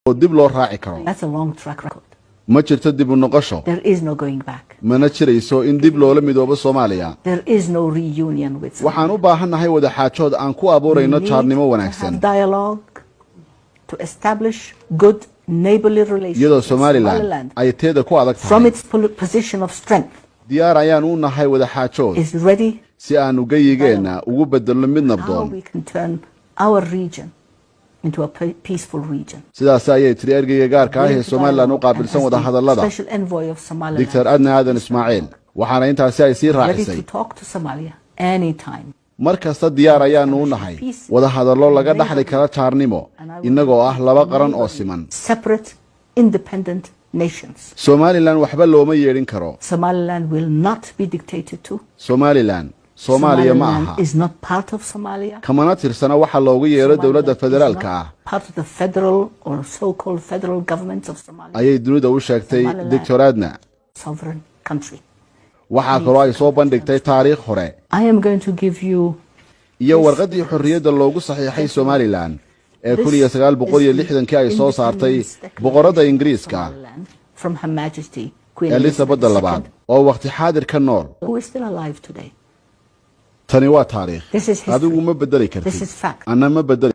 Oo dib loo raaci karo. That's a long track record. Ma jirto dib u noqosho. There is no going back. Mana jirayso in dib loola midoobo Soomaaliya. There is no reunion with Somalia. Waxaan u baahannahay wadaxaajood aan ku abuurayno We need jaarnimo to wanaagsan have dialogue to establish good neighborly relations iyadoo with Somalilan Somaliland ay teeda ku adag from tahay. its position of strength Diyaar ayaan u nahay wadaxaajood is ready si aanu geyigeenna ugu bedelno mid how nabdoon. We can turn our region into a peaceful region. Sidaas ayay tiri ergeyga gaarka ah ee Somalilan u qaabilsan wadahadallada, Special envoy of Somaliland, Doctor Adna Aadan Ismaaciil, waxaana intaasi ay sii ready raacisay: to talk to Somalia anytime. Mar kasta diyaar ayaanu u nahay wadahadallo laga dhaxli kara jaarnimo, innagoo ah laba qaran oo siman. Separate, independent nations. Somalilan waxba looma yeedhin karo. Somaliland will not be dictated to. Somalilan Soomaaliya ma Somaliland aha. is not part of Somalia. Kamana tirsana waxa loogu yeedho dowladda Somaliland is federaalka not ah, part of the federal or so-called federal governments of Somalia. ayay dunida u sheegtay Somaliland Doctor Adna. Sovereign country. Waxaa kaloo ay soo bandhigtay taariikh hore I am going to give you iyo warqaddii xorriyadda loogu saxiixay Somalilan ee 1960-kii ay soo saartay boqoradda Ingiriiska Somaliland from Her Majesty Queen Elizabeth Elizabeth labaad II, oo wakhti xaadir ka nool. Who is still alive today. Tani waa taariikh. This is history. Adigu ma bedeli This kartid, is fact. anna ma bedeli.